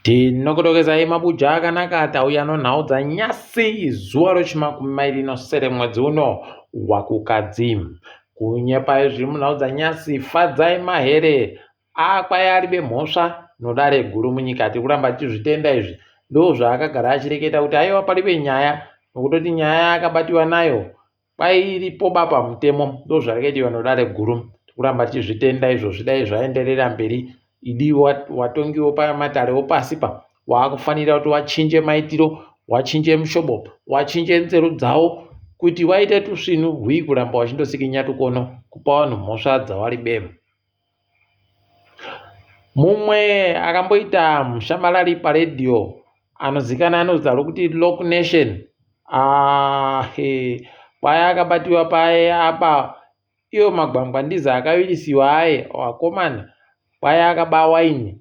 Tinokudokezai mabuja akanaka tauya nonhau dzanyasi zuva rechimakumi mairi nosere mwedzi uno waKukadzi. Kunyepa izvi munhau dzanyasi Fadzai Mahere akwai aribe mhosva nodare guru munyika tiri kuramba tichizvitenda izvi ndozvaakagara achireketa kuti aiwa paribe nyaya nokutoti nyaya akabatiwa nayo Kwai iripo ba pamutemo ndozvarakaitiwa nodare guru tikuramba tichizvitenda izvozvi dai zvaenderera mberi idi watongiwo pamatare opasi pa waakufanira kuti wachinje maitiro wachinje mushobo wachinje nzero dzawo kuti waite tusvinu hwii kuramba wachindosikinya tukono kupa vanhu mhosva dzawari bemu Mumwe akamboita mushamarari paredhiyo anozikanwa anozita rokuti Lock Nation paya akabatiwa paye apa iwo magwangwandiza akavirisiwa aye vakomana paya akaba waini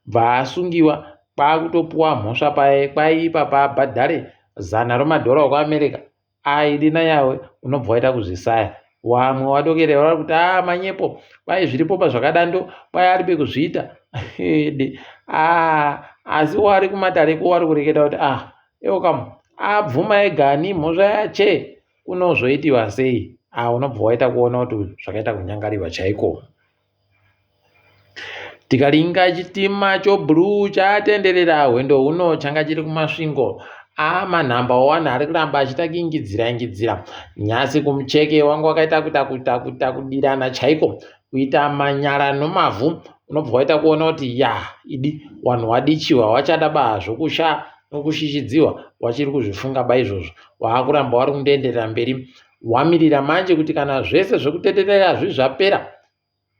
bva asungiwa kwakutopuwa mhosva paye kwai ipapa abhadhare zana remadhora ekuAmerica Aidi nayawe unobva waita kuzvisaya wamwe wadokere vari kuti aa manyepo kwai zviripo pazvakadando kwai aribe kuzviita ede aa asi wari kumatare ko wari kureketa kuti ah ewo kamu abvuma ega ani mhosva yache kunozoitiwa sei ah unobva waita kuona kuti zvakaita kunyangariwa chaiko. Tikaringa chitima choblue chatenderera hwendo huno changa chiri kuMasvingo. Aa manhamba one ari kuramba achiita kuingidzira ingidzira. Nhasi kumucheke wanga wakaita kuita kuita kuita kudirana chaiko. Kuita manyara nomavhu unobva waita kuona kuti yaa idi wanhu wadichiwa wachada ba zvokusha nokushishidziwa wachiri kuzvifunga ba izvozvo. Waakuramba wari kundoenderera mberi wamirira manje kuti kana zvese zvekutenderera zvi zvapera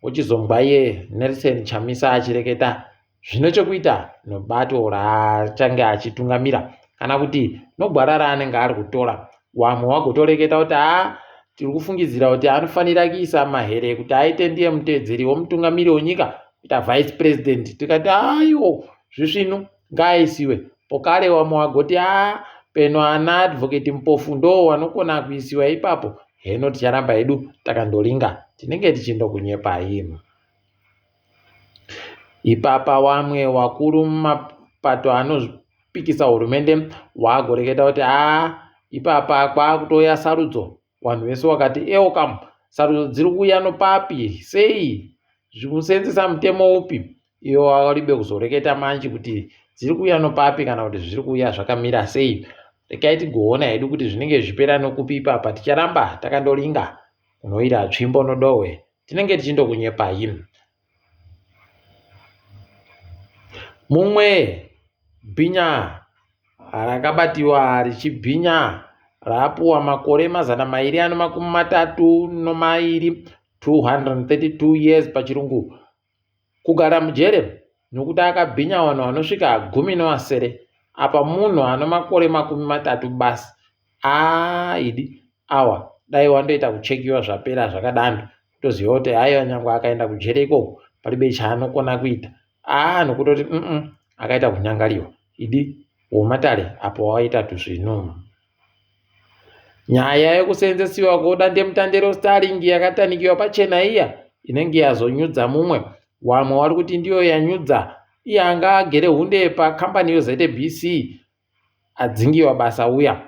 Wochizonzwa iye Nelson Chamisa achireketa zvine chekuita nobato raachange achitungamira kana kuti nogwara raanenge ari kutora. Wamwe wagotoreketa kuti haa tiri kufungidzira kuti anofanira kuisa Mahere kuti aite ndiye mutevedzeri wemutungamiri wenyika kuita vice president. Tikati aiwo zvisvinu ngaaisiwe. Pokare wamwe wagoti haa peno ana Advocate Mpofu ndoo wanokona kuisiwa ipapo. Heno ticharamba hedu takandoringa tinenge tichindokunyepai. Ipapa wamwe wakuru mumapato anopikisa hurumende wagoreketa kuti haa ipapa kwakutouya sarudzo Wanhu vese wakati ewo kam sarudzo dziri kuuya nopapi sei zvikuseenzesa mutemo upi iwo waribe kuzoreketa manje kuti dziri kuuya nopapi kana kuti zviri kuuya zvakamira sei rekai tigoona hedu kuti zvinenge zvichipera nokupi ipapa ticharamba takandoringa kunoira tsvimbo nodohwe tinenge tichindokunyepai Mumwe bhinya rakabatiwa richibhinya rapuwa makore 232, 232 years pachirungu, kugara mujere nokuti akabhinya vanhu vanosvika 16 apa munhu ano makore 30 basi. Aa idi awa dai wandoita kuchekiwa zvapera zvakadando toziva kuti haiwa nyangwe akaenda kujere ikoko palibe chaanokona kuita aa nokutoti mm akaita kunyangariwa idi womatare apo waita tuzvinu. Nyaya yekuseenzesiwa kwodandemutande roStarlink yakatanikiwa pachena iya inenge yazonyudza mumwe. Wamwe wari kuti ndiyo yanyudza iye anga agere hunde pakambani yoZBC adzingiwa basa uya.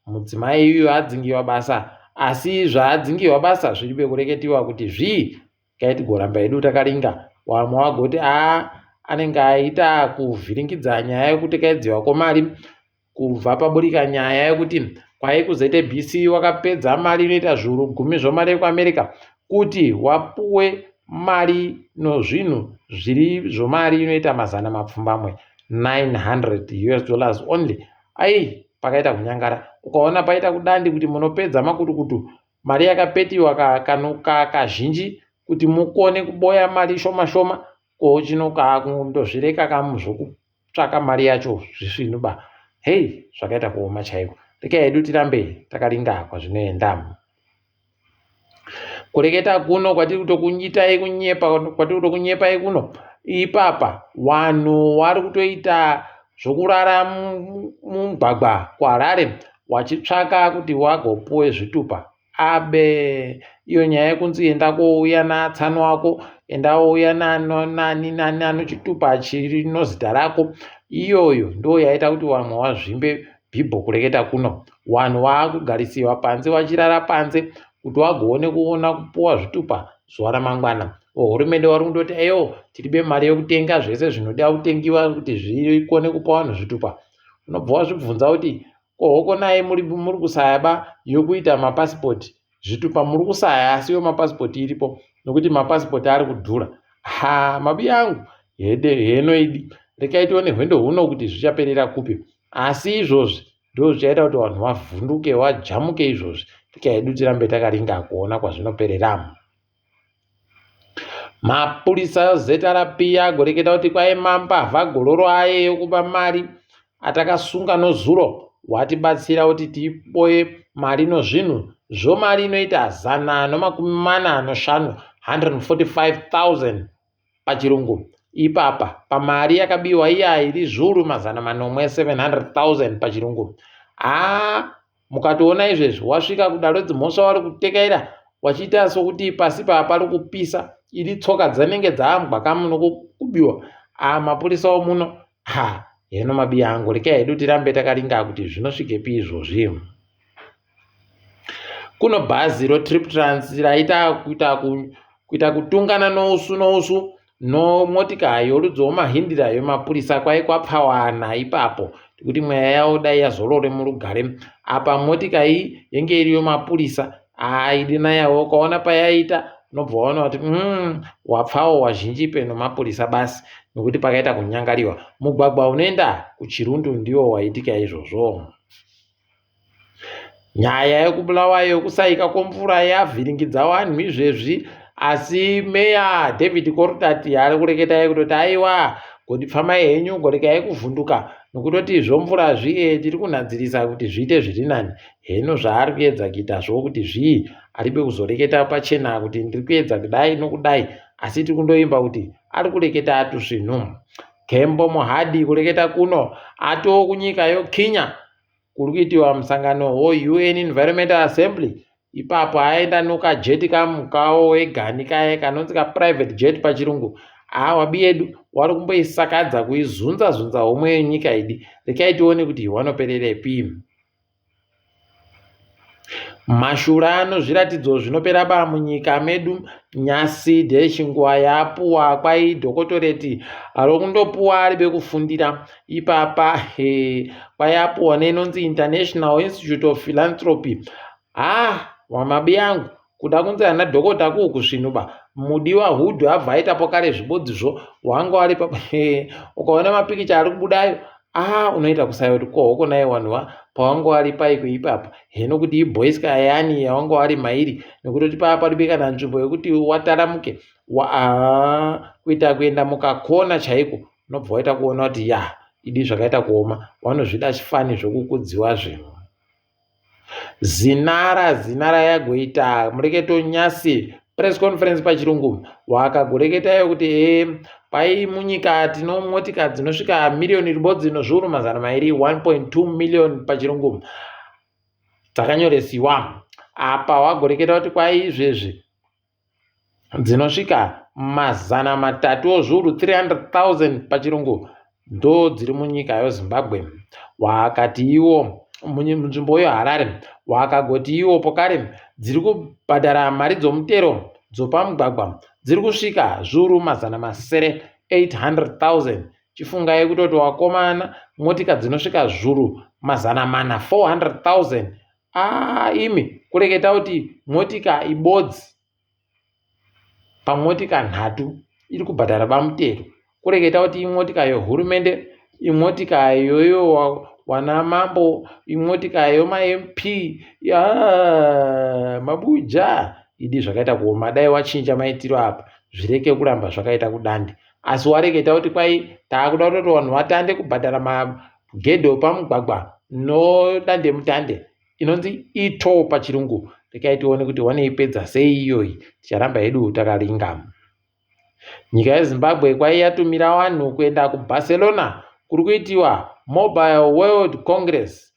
Mudzimai uyu adzingiwa basa asi zvaadzingiwa basa zviri bekureketiwa kuti zvii kai tigoramba hedu takaringa wamwe wagoti aa anenge aita kuvhiringidza nyaya yekutekaidziwa kwemari kubva paburika nyaya yekuti kwai kuZBC wakapedza mari inoita zviuru gumi zvomari yekuAmerica kuti wapuwe mari nozvinhu zviri zvomari inoita mazana mapfumbamwe 900 us dollars only ai pakaita kunyangara ukaona paita kudandi kuti munopedza makutukutu mari yakapetiwa kazhinji kuti mukone kuboya mari shoma shoma ko chino kakundozvireka kamu zvokutsvaka mari yacho zvisvinu ba hei zvakaita kuoma chaiko rekai hedu tirambe takaringa kwazvinoenda Kureketa kuno kwatiri kutokunyitai kunyepa kwatiri kutokunyepai kuno ipapa wanhu wari kutoita zvokurara mumugwagwa kuHarare wachitsvaka kuti wagopuwe zvitupa abe iyo nyaya yekunzi enda kouya natsano wako Enda wouya nani nani anochitupa chino zita rako. Iyoyo ndo yaita kuti vamwe wazvimbe bhibho kureketa kuno. Wanhu waakugarisiwa panze wachirara panze kuti wagoone kuona kupuwa zvitupa zuva ramangwana. Hurumende wari kundoti eyo tiribe mari yekutenga zvese zvinoda kutengiwa kuti zvikone kupa vanhu zvitupa. Unobva wazvibvunza kuti ko hokonai muri kusaya ba yokuita mapasipoti zvitupa muri kusaya asi yo mapasipoti iripo nokuti mapasipoti ari kudhura. Ha mabiya angu hede heno idi rekai tione hwendo huno kuti zvichaperera kupi asi izvozvi ndo zvichaita kuti vanhu vavhunduke vajamuke izvozvi tikaedu tirambe takaringa kuona kwazvinoperera. Mapurisa ZRP agoreketa kuti kwaima mbavha gororo aye yokuba mari atakasunga nozuro watibatsira kuti tiboye mari nozvinhu zvomari inoita 145 145,000 pachirungu ipapa pamari yakabiwa iya iri zviuru 700 700,000 pachirungu. Haa mukatoona izvezvi wasvika kudaro dzimhosva wari kutekaira wachiita sokuti pasi paa pari kupisa iri tsoka dzinenge dzaambwa kamu nokubiwa. A mapurisa omuno ha heno mabiya angu rekai hedu tirambe takaringa kuti zvinosvikepi izvozvi. Kuno bhazi roTrip Trans raita kuita kutungana nousu nousu nomotika yorudzi womahindira yemapurisa kwai kwapfawana ipapo kuti mweya yavo dai yazorore murugare. Apa motika iyi yenge iri yemapurisa aidina yavo ukaona payaita unobva waona kuti wapfawo wazhinji peno mapurisa basi nokuti pakaita kunyangariwa. Mugwagwa unoenda kuChirundu ndiwo waitika izvozvo. Nyaya yekuBulawayo yekusaika kwemvura yavhiringidza vanhu izvezvi asi meya David Coltart ari kureketa kutoti aiwa godipfamai henyu gorekai kuvhunduka nokutoti zvomvura zviye tiri kunhadzirisa kuti zviite zviri nani. Heno zvaari kuedza kuitazvo kuti zvii aribe kuzoreketa pachena kuti ndiri kuedza kudai nokudai asi tiri kundoimba kuti ari kureketa atusvinhu. Kembo Mohadi kureketa kuno atoo kunyika yoKenya kuri kuitiwa musangano weUN Environmental Assembly ipapo aenda nokajeti kamukawo wegani kaye kanonzi kaprivate jet pachirungu. Awa biyedu wari kumboisakadza kuizunza zunza homwe yenyika idi. Rekai tione kuti wanopererepi. Mashura anozviratidzo zvinopera ba munyika medu nyasi dheshinguva yapuwa kwai dhokotoreti rokundopuwa ari bekufundira ipapa kwayapuwa neinonzi International Institute of Philanthropy. Ha wamabi angu kuda kunzi ana dhokota kuukusvinuba mudiwa hudhu abva aitapo kare zvibodzizvo wanga wari pa ukaona mapikicha ari kubudayo ah unoita kusaya kuti ko hoko naye wanhu pawanga wari paiko ipapa heno kuti ibhoiska yani yawanga wari mairi nekutoti paa paribe kana nzvimbo yekuti wataramuke kuita kuenda mukakona chaiko unobva waita kuona kuti ya idi zvakaita kuoma wanozvida chifani zvokukudziwa zvinhu. Zinara zinara yagoita mureketo nyasi press conference pachirungu wakagoreketayo kuti pai munyika tino motika dzinosvika miriyoni ribodzi nozviuru 200 1.2 million pachirungu dzakanyoresiwa. Apa wagoreketa kuti kwai izvezvi dzinosvika 300 ozviuru 300,000 pachirungu ndo dziri munyika yeZimbabwe. Wakati iwo munzvimbo yeHarare wakagoti iwo pokare dziri kubhadhara mari dzomutero dzopamugwagwa dziri kusvika zviuru 700 800,000. Chifungai kutoti wakomana motika dzinosvika zviuru 400 400,000. Imi kureketa kuti motika ibodzi pamotika nhatu iri kubhadhara bamutero. Kureketa kuti imotika yehurumende, imotika iyoyo wana mambo, imotika yemaMP mabuja idi zvakaita kuoma. Dai wachinja maitiro apa zvireke kuramba zvakaita kudande. Asi wareketa kuti kwai taakuda kutoti vanhu vatande kubhadhara magedhe epamugwagwa nodande mutande inonzi e-toll pachirungu. Rekai tione kuti wanoipedza sei iyoyi. Ticharamba hedu takaringa. Nyika yeZimbabwe kwai yatumira vanhu kuenda kuBarcelona kuri kuitiwa Mobile World Congress.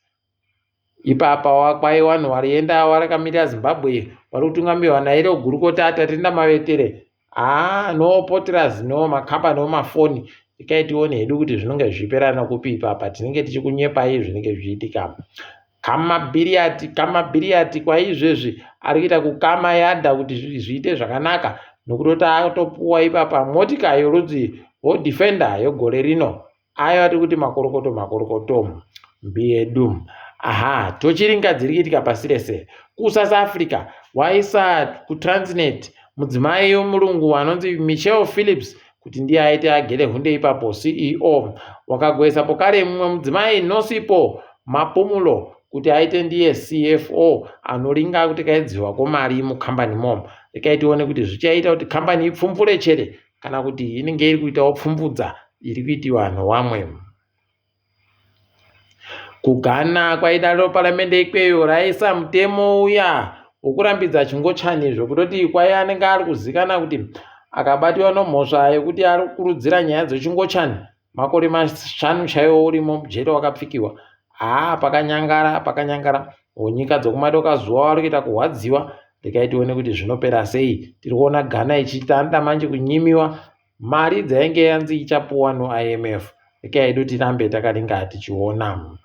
Ipapa kwai vanhu varienda varakamirira Zimbabwe vari kutungamirwa nairo gurukota Tatenda Mavetere. Haa no potras no makambani omafoni ikai tione hedu kuti zvinonge zvichipera nokupi ipapa tinenge tichikunyepai zvinenge zvichiitika. Kamabhiriyati kamabhiriyati kwaizvezvi ari kuita kukama yadha kuti zviite zvakanaka nokutoti atopuwa ipapa motika yorudzi rwodefender yegore rino. Ayo ati kuti makorokoto makorokoto mbi yedu. Aha, tochiringa dziri kuitika pasi rese. KuSouth Africa waisa kuTransnet mudzimai wemurungu anonzi Michelle Phillips kuti ndiye aite agere hunde ipapo CEO. Wakagoisa pokare mumwe mudzimai Nosipo Mapumulo kuti aite ndiye CFO anoringa kuti kaidziwa komari mukambani mo. Rekai tione kuti zvichaita kuti kambani ipfumvure chere kana kuti inenge iri kuitawo pfumvudza iri kuitiwa nowamwe. KuGhana kwaidaro paramende ikweyo raisa mutemo uya wokurambidza chingochani zvekutoti kwai anenge ari kuzikana kuti akabatiwa nomhosva yekuti ari kukurudzira nyaya dzechingochani makore mashanu chaiwo urimo mujere wakapfikiwa haa pakanyangara pakanyangara nyika dzokumadoka zuva vari kuita kurwadziwa rekai tione kuti zvinopera sei tiri kuona ghana ichitanda manje kunyimiwa mari dzainge yanzi ichapuwa noIMF rekai hedu tirambe takaringa tichiona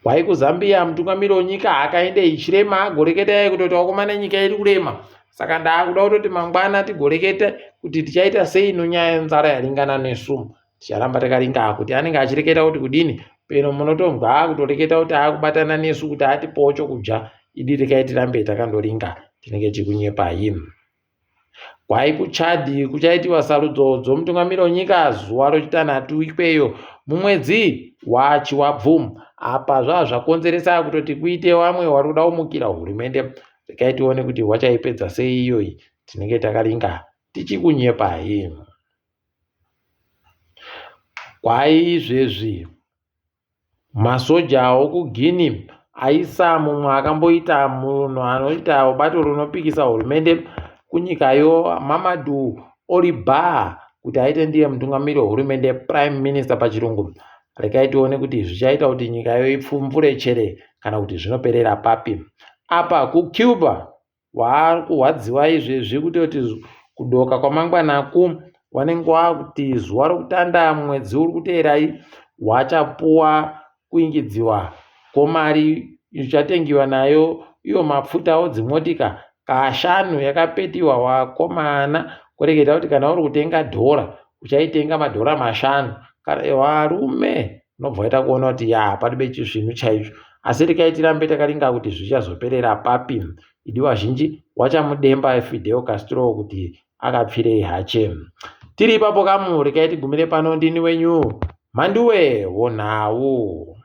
Kwai kuZambia mutungamiri wenyika akaende ichirema agoreketa kutoti wakomana nyika iri kurema saka ndaakuda kutoti mangwana tigorekete kuti tichaita sei nonyaya yenzara yaringana nesu ticharamba takaringa kuti anenge achireketa kuti kudini peno munotonzwa akutoreketa kuti akubatana nesu kuti atipowo chokudya idi rekai tirambe takandoringa tinenge tikunyepai Kwai kuChad kuchaitiwa sarudzo dzomutungamiri wenyika zuva rochitanhatu ikweyo mumwedzi waChivabvu. Apa zvava zvakonzeresa kutoti kuite vamwe vari kuda kumukira hurumende. Regai tione kuti vachaipedza sei iyoyi. Tinenge takaringa tichikunyepai. Kwai izvezvi Masoja okuGuinea aisa mumwe akamboita munhu anoita bato rinopikisa hurumende kunyikayo Mamadou Oury Bah kuti aite ndiye mutungamiri wehurumende Prime Minister pachirungu. Regai tione kuti zvichaita kuti nyikayo ipfumvure chere kana kuti zvinoperera papi. Apa kuCuba Waakurwadziwa izvezvi kutoti kudoka kwamangwanaku wanenge wakuti zuva rokutanda mwedzi uri kuteerai wachapuwa kuingidziwa komari ichatengiwa nayo iyo mapfutawo dzimotika kashanu yakapetiwa wakomana kureketa kuti kana uri kutenga dhora uchaitenga madhora mashanu kana varume unobva waita kuona kuti ya panobe chisvinu chaicho asi rekai tirambe takaringa kuti zvichazoperera papi idi vazhinji wachamudemba Fidel Castro kuti akapfirei hache tiri ipapo kamu rekai tigumire pano ndini wenyu Mhanduwe wonhau.